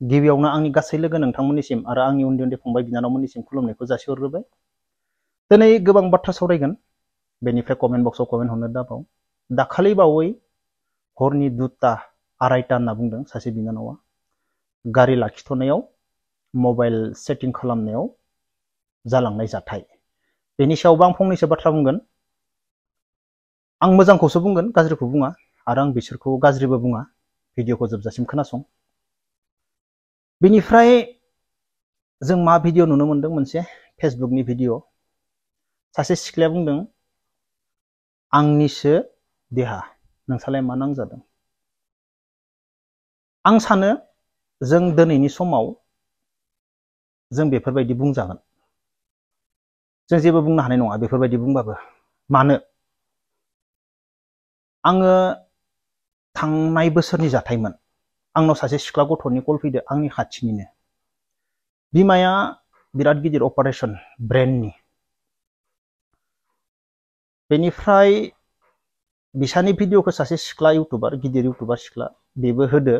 गिबियावनो आंनि गासै लोगो नोंथांमोननिसिम आरो आंनि उन्दै उन्दै फंबाय बिनानावमोननिसिम खुलुमनायखौ जासिहरग्रोबाय। दिनै गोबां बाथ्रा सावरायगोन, बेनिफ्राय कमेन्ट बक्सआव कमेन्ट हरनो दाबाव। दाखालि बावै हरनि 2टा 2:30 होनना बुंदों सासे बिनानावा, गारि लाखिथ'नायाव मबाइल सेटिं खालामनायाव जालांनाय जाथाय। बेनि सायावबो आं फंनैसो बाथ्रा बुंगोन। आं मोजांखौसो बुंगोन, गाज्रिखौ बुङा, आरो आं बिसोरखौ गाज्रिबो बुङा। भिडिअखौ जोबजासिम खोनासं। बेनिफ्राय जों मा भिडिअ नुनो मोनदों, मोनसे फेसबुकनि भिडिअ। सासे सिख्लाया बुंदों, आंनिसो देहा, नोंसालाय मा नांजादों? आं सानो जों दिनैनि समाव जों बेफोरबायदि बुंजागोन। जों जेबो बुंनो हानाय नङा बेफोरबायदि बुंबाबो। मानो? आङो थांनाय बोसोरनि जाथायमोन। आंनाव सासे सिख्ला गथ'नि कल फैदो, आंनि खाथिनिनो। बिमाया बिराद गिदिर अपारेशन, ब्रेननि। बेनिफ्राय बिसानि भिडिअखौ सासे सिख्ला इउटुबार, गिदिर इउटुबार सिख्ला, बेबो होदो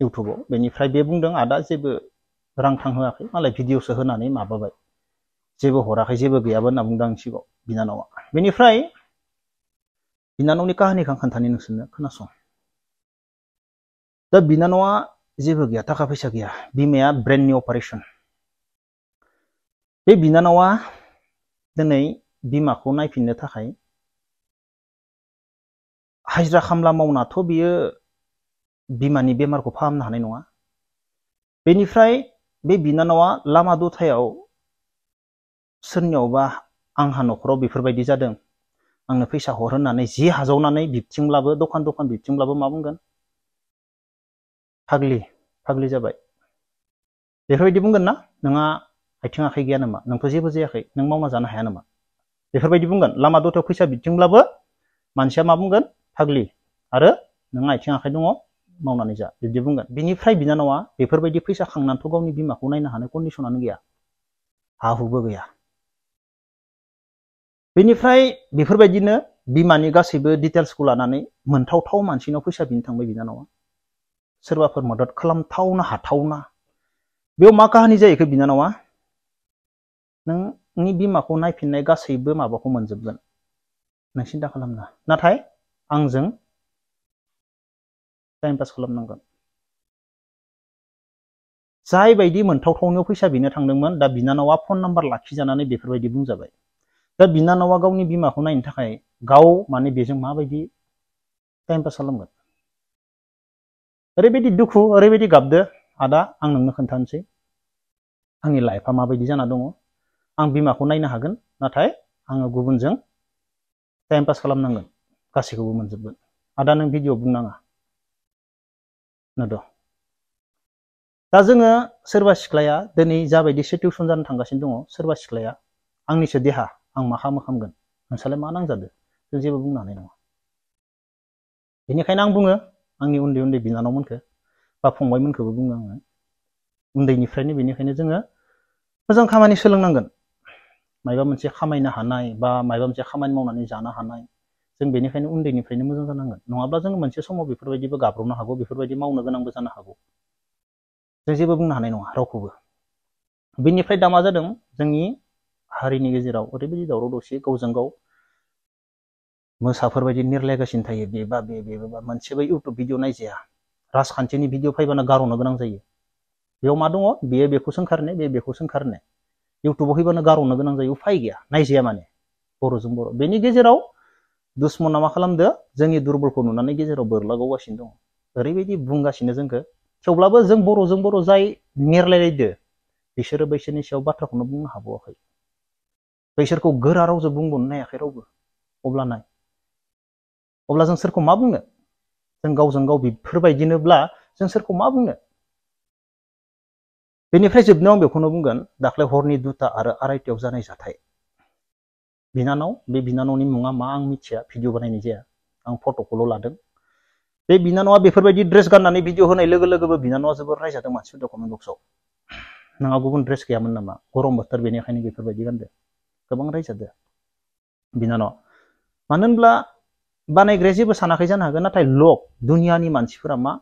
इउटुबाव। बेनिफ्राय बे बुंदों, आदा जेबो रां थां होआखै, मालाय भिडिअसो होनानै माबाबाय, जेबो हराखै, जेबो गैयाबो होनना बुंदों आं सिगाङाव बिनानावा। बेनिफ्राय बिनानावनि काहानिखौ आं खोन्थानि नोंसोरनो, खोनासं। दा बिनानावा जेबो गैया, थाखा फैसा गैया, बिमाया ब्रेननि अपारेशन। बे बिनानावा दिनै बिमाखौ नायफिननो थाखाय हाजिरा खामला मावनाथ' बियो बिमानि बेमारखौ फाहामनो हानाय नङा। बेनिफ्राय बे बिनानावा लामा दथायाव सोरनियावबा, आंहा न'खराव बेफोरबायदि जादों, आंनो फैसा हर होननानै जि हाजावनानै बिबथिंब्लाबो, दखान दखान बिबथिंब्लाबो मा बुंगोन? फाग्लि जाबाय। बेफोरबायदि बुंगोन ना? नोंहा आथिं आखाइ गैया नामा? नोंथ' जेबो जायाखै, नों मावना जानो हाया नामा? बेफोरबायदि बुंगोन। लामा दथायाव फैसा बिबथिंब्लाबो मानसिया मा बुंगोन? फाग्लि, आरो नोंहा आथिं आखाइ दङ, मावनानै जा, बिदि बुंगोन। बिनिफ्राय बिनानावा बेफोरबायदि फैसा खांनानैथ' गावनि बिमाखौ नायनो हानाय कन्डिसनानो गैया, हा हुबो गैया। बेनिफ्राय बेफोरबायदिनो बिमानि गासैबो डिटेल्सखौ लानानै मोनथावथाव मानसिनाव फैसा बिनो थांबाय बिनानावा। सोरबाफोर मदद खालामथावना हाथावना। बेयाव मा काहानि जाहैखो बिनानावा? नोंनि बिमाखौ नायफिननाय गासैबो माबाखौ मोनजोबगोन, नों सिन्था खालामना, नाथाय आंजों टाइम पास खालामनांगोन। जाय बायदि मोनथावथावनियाव फैसा बिनो थांदोंमोन, दा बिनानावा फन नाम्बार लाखिजानानै बेफोरबायदि बुंजाबाय। दा बिनानावा गावनि बिमाखौ नायनो थाखाय गाव माने बेजों माबायदि टाइम पास खालामगोन? ओरैबायदि दुखु, ओरैबायदि गाबदो, आदा आं नोंनो खोन्थानोसै आंनि लाइफआ माबायदि जाना दङ। आं बिमाखौ नायनो हागोन, नाथाय आङो गुबुनजों टाइम पास खालामनांगोन, गासैखौबो मोनजोबगोन। आदा नों भिडिअ बुंनाङा नुद'। दा जोङो सोरबा सिख्लाया दिनै जाबायदि सिटुएसन जानो थांगासिनो दङ, सोरबा सिख्लाया आंनिसो देहा, आं मा खालामगोन, नोंसालाय मा नांजादो? जों जेबो बुंनो हानाय नङा। बेनिखायनो आं बुङो आंनि उन्दै उन्दै बिनानावमोनखो बा फंबायमोनखौबो बुङो आङो, उन्दैनिफ्रायनो बेनिखायनो जोङो मोजां खामानि सोलोंनांगोन। मायबा मोनसे खामायनो हानाय बा मायबा मोनसे खामानि मावनानै जानो हानाय, जों बेनिखायनो उन्दैनिफ्रायनो मोजां जानांगोन। नङाब्ला जों मोनसे समाव बेफोरबायदिबो गाब्रबनो हागौ, बेफोरबायदि मावनो गोनांबो जानो हागौ। जों जेबो बुंनो हानाय नङा रावखौबो। बेनिफ्राय दा मा जादों, जोंनि हारिनि गेजेराव ओरैबायदि दावराव दावसि, गावजों गाव मोसाफोरबायदि निर्लायगासिनो थायो। बेबा बेबा मोनसेबो इउटुब भिडिअ नायजाया, राजखान्थिनि भिडिअ फैबानो गारहरनो गोनां जायो। बेयाव मा दङ? बेयो बेखौ सोंखारनाय, बे बेखौ सोंखारनाय। इउटुबाव फैबानो गारहरनो गोनां जायो, उफाय गैया, नायजाया माने बर'जों बर'। बेनि गेजेराव दुश्मना मा खालामदो? जोंनि दुरबलखौ नुनानै गेजेराव बोरला गावगासिनो दङ, ओरैबायदि बुंगासिनो जोंखौ। थेवब्लाबो जों बर'जों बर' जाय नेरलायलायदो, बिसोरो बैसोरनि सायाव बाथ्राखौनो बुंनो हाबावाखै। बैसोरखौ गोरा रावजों बुंबावनो नायाखै रावबो। अब्ला जों सोरखौ मा बुंनो? जों गावजों गाव बेफोरबायदिनोब्ला जों सोरखौ मा बुंनो? बेनिफ्राय जोबनायाव आं बेखौनो बुंगोन, दाख्लै हरनि 2टा आरो 2:30 जानाय जाथाय। बिनानाव, बे बिनानावनि मुङा मा आं मिथिया, भिडिअ बानायनाय जाया, आं फट'खौल' लादों। बे बिनानावा बेफोरबायदि ड्रेस गाननानै भिडिअ होनाय लोगो लोगोबो बिनानावा जोबोर रायजादों मानसिफोरजों कमेन्ट बक्सआव। नोंहा गुबुन ड्रेस गैयामोन नामा? गरम बोथोर बेनिखायनो बेफोरबायदि गानदो। गोबां रायजादो बिनानावा। मानो होनब्ला बानायग्राया जेबो सानाखै जानो हागौ, नाथाय दुनियानि मानसिफोरा मा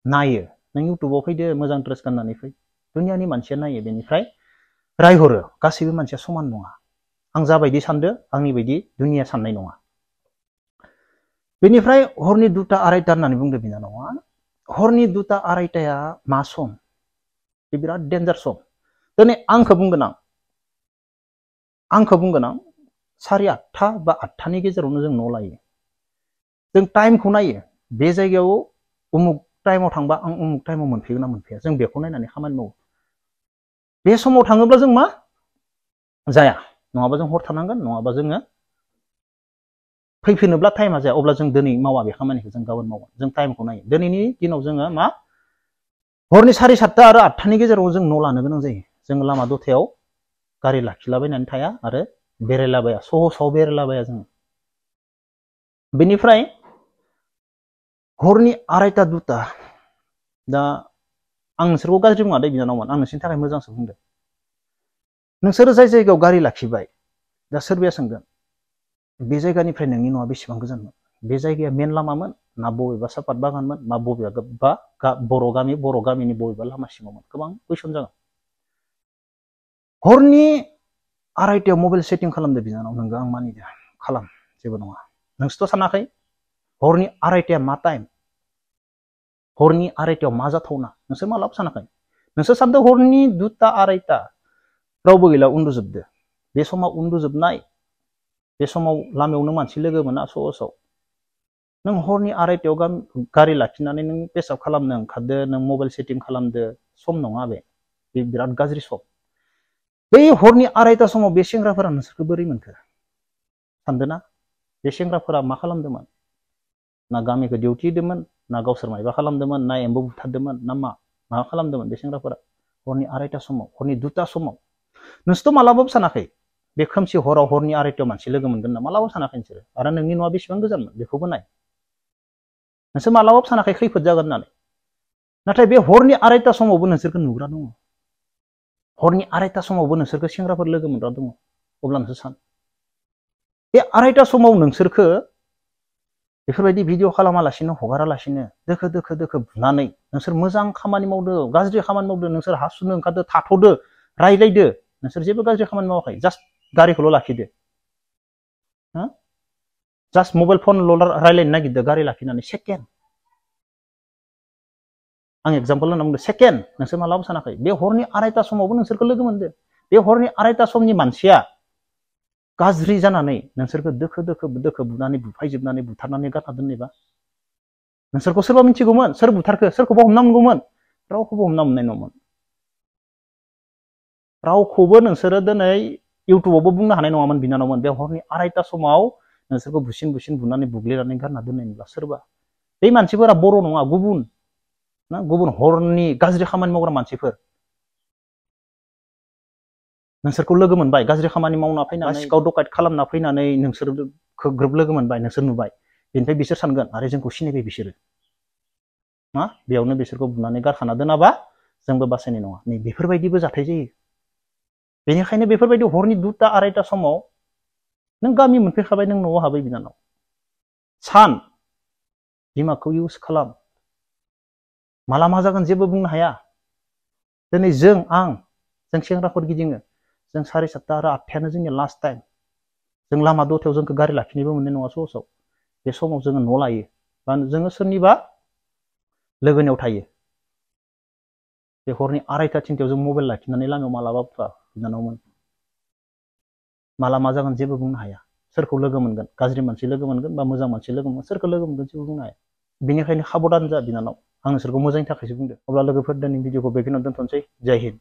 नायो? नों इउटुबाव फैदो मोजां ड्रेस गाननानै फै दुनियानि मानसिया नायो बेनिफ्राय रायहरो गासैबो मानसिया समान नङा आं जाबायदि सानदो आंनि बायदि दुनिया साननाय नङा बेनिफ्राय हरनि 2टा 2:30 होननानै बुंदो बिनानावा हरनि 2टा 2:30 मा सम बे बिराद डेन्जार सम दिनै आंखौ बुंगोन आं 8:30 बा 8:00 गेजेरावनो जों न' लायो जों टाइमखौ नायो बे जायगायाव उमुक टाइमाव थांबा आं उमुक टाइमाव मोनफैगोन ना मोनफैया जों बेखौ नायनानै खामानि मावो बे समाव थाङोब्ला जों मा जाया नङाबा जों हर थानांगोन नङाबा जोङो फैफिनोब्ला टाइमा जाया अब्ला जों दिनै मावा बे खामानिखौ जों गाबोन मावा जों टाइमखौ नायो दिनैनि दिनाव जोङो मा हरनि 7:30 आरो 8:00 गेजेराव जों न' लानो गोनां जायो जों लामा दथायाव गारि लाखिलाबायनानै थाया आरो बेरायलाबाया सहसाव बेरायलाबाया जों बेनिफ्राय हरनि 2:30 2टा दा आं नोंसोरखौ गाज्रि बुङा दे बिनानावमोन आं नोंसोरनि थाखाय मोजांसो बुंदों नोंसोर जाय जायगायाव गारि लाखिबाय दा सोरबाया सोंगोन बे जायगानिफ्राय नोंनि न'आ बेसेबां गोजानमोन बे जायगाया मेन लामामोन ना बबेबा सापात बागानमोन ना बबेबा बर' गामिनि बबेबा लामा सिङावमोन गोबां कुइसन जागोन हरनि 2:30 मबाइल सेटिं खालामदो बिनानाव नोंगौ आं मानिदो खालाम जेबो नङा नोंसोरथ' सानाखै हरनि 2:30 मा टाइम हरनि 2:30 मा जाथावना नोंसोर मालाबा सानाखै नोंसोर सानदों हरनि 2टा 2:30 रावबो गैला उन्दुजोबदो बे समाव उन्दुजोबनाय बे समाव लामायावनो मानसि लोगो मोना सहसाव नों हरनि 2:30 गारि लाखिनानै नों पेसाब खालामनो ओंखारदो नों मबाइल सेटिं खालामदो सम नङा बे बिराद गाज्रि सम बै हरनि 2:30 समाव बे सेंग्राफोरा नोंसोरखौ बोरै मोनखो सानदोना बे सेंग्राफोरा मा खालामदोंमोन ना गामिखौ डिउटि होदोंमोन ना गावसोर मायबा खालामदोंमोन ना एम्बु बुथारदोंमोन ना मा खालामदोंमोन बे सेंग्राफोरा हरनि 2:30 समाव हरनि 2टा समाव नोंसोरथ' मालाबाबो सानाखै बे खोमसि हराव हरनि 2:30 मानसि लोगो मोनगोन ना मालाबाबो सानाखै नोंसोरो आरो नोंनि न'आ बेसेबां गोजानमोन बेखौबो नाय नोंसोर मालाबाबो सानाखै खैफोद जागोन होननानै नाथाय बे हरनि 2:30 समावबो नोंसोरखौ नुग्रा दङ हरनि 2:30 समावबो नोंसोरखौ सेंग्राफोर लोगो मोनग्रा दङ अब्ला नोंसोर सान बे 2:30 समाव नोंसोरखौ बेफोरबायदि भिडिअ खालामालासिनो हगारालासिनो दोखो बुनानै नोंसोर मोजां खामानि मावदो गाज्रि खामानि मावदो नोंसोर हासुनो ओंखारदो थाथ'दो रायलायदो नोंसोर जेबो गाज्रि खामानि मावाखै जास्ट गारिखौल' लाखिदो जास्ट मबाइल फनल' रायलायनो नागिरदो गारि लाखिनानै सेकेन्ड आं एग्जाम्पल होनना बुंदों सेकेन्ड नोंसोर मालाबा सानाखै बे हरनि 2:30 समावबो नोंसोरखौ लोगो मोनदो बे हरनि 2:30 समनि मानसिया गाज्रि जानानै नोंसोरखौ दोखो बुनानै बुफायजोबनानै बुथारनानै गारना दोननायबा नोंसोरखौ सोरबा मिथिगौमोन सोर बुथारखो सोरखौबा हमना मोनगौमोन रावखौबो हमना मोननाय नङामोन रावखौबो नोंसोरो दिनै इउटुबावबो बुंनो हानाय नङामोन बिनानावमोन बे हरनि 2:30 समाव नोंसोरखौ बुसिन बुनानै बुग्लिनानै गारना दोननायमोनब्ला सोरबा बे मानसिफोरा बर' नङा गुबुन हरनि गाज्रि खामानि मावग्रा मानसिफोर नोंसोरखौ लोगो मोनबाय गाज्रि खामानि मावना फैनानै सिखाव डकायत खालामना फैनानै नोंसोरखौ ग्रोब लोगो मोनबाय नोंसोर नुबाय बेनिफ्राय बिसोर सानगोन आरो जोंखौ सिनायबाय बिसोरो बेयावनो बिसोरखौ बुनानै गारखाना दोनाबा जोंबो बासायनाय नङा नै बेफोरबायदिबो जाथाय जायो बेनिखायनो बेफोरबायदि हरनि 2टा 2:30 समाव नों गामि मोनफैखाबाय नों न'आव हाबै बिनानाव सान दिमागखौ इउज खालाम माला मा जागोन जेबो बुंनो हाया दिनै जों सेंग्राफोर गिदिङो जों 7:30 आरो 8:00 जोंनि लास्ट टाइम जों लामा दथायाव जोंखौ गारि लाखिनोबो मोननाय नङा सहसाव बे समाव जोङो न' लायो बा जोङो सोरनिबा लोगोनियाव थायो बे हरनि 2:30 थिनथायाव जों मबाइल लाखिनानै लामायाव मालाबाबो थाया बिनानावमोन माला मा जागोन जेबो बुंनो हाया सोरखौ लोगो मोनगोन गाज्रि मानसि लोगो मोनगोन बा मोजां मानसि लोगो मोनगोन सोरखौ लोगो मोनगोन जेबो बुंनो हाया बेनिखायनो साबधान जा बिनानाव आं नोंसोरखौ मोजांनि थाखायसो बुंदों अब्ला लोगोफोर दिनैनि भिडिअखौ बेखिनियाव दोनथ'नोसै जय हिन्द